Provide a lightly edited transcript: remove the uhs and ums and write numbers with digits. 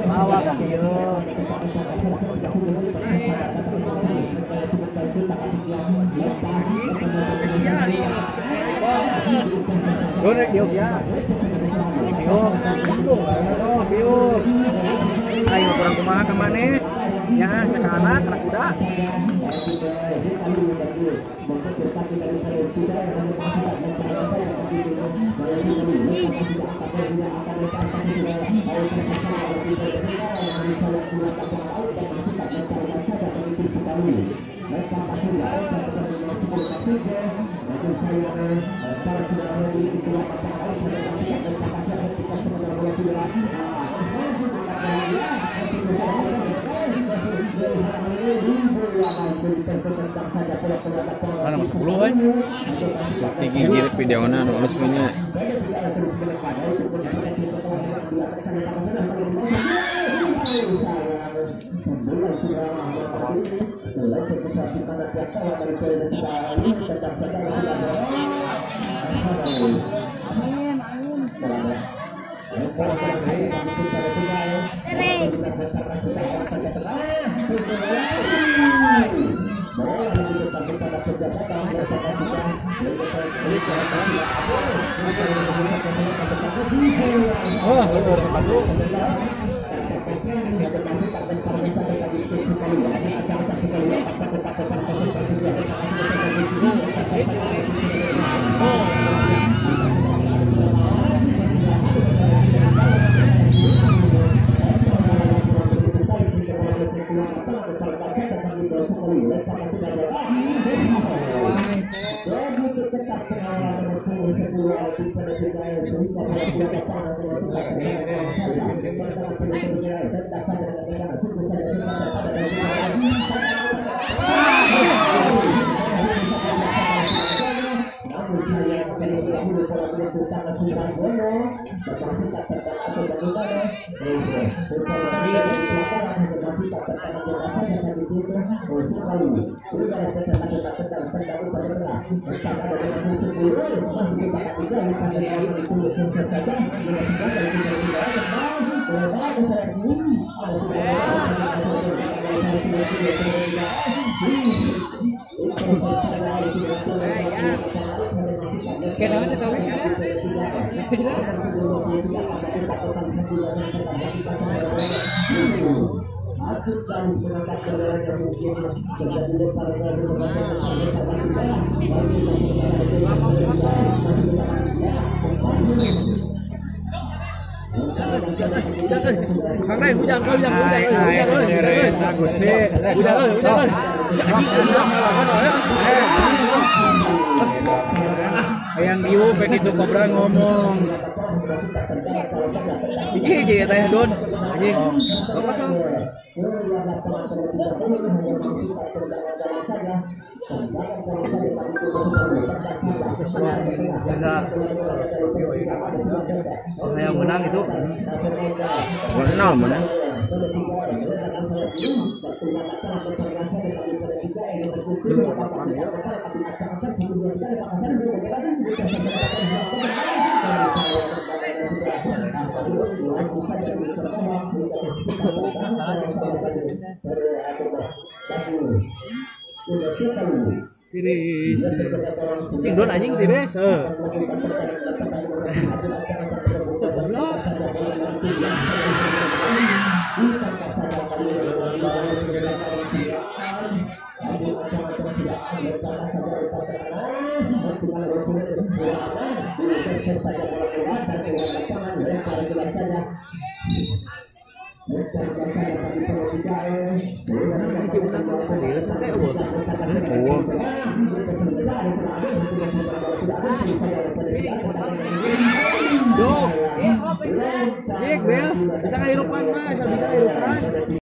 Bawa kieu. Rek diuk ya. Diuk. Oh, diuk. Ayo kurang kumaha ka maneh? Nya sakaana anak kuda. Mana masuk 10 kan? Tinggi girik videona anu alus nya. Wah, sepatu. Kang Ray, hujan, hujan, hujan, hujan, hujan, hujan, hujan. Hayang dieu begitu kobra ngomong. Hiji hiji ya teh Don. Anjing. Bapak sok. Bisa. Hayang menang itu. Menang menang. Tiris. Cing Don anjing tiris. Heeh. Goblok. Bisa kehidupan mas, bisa kehidupan.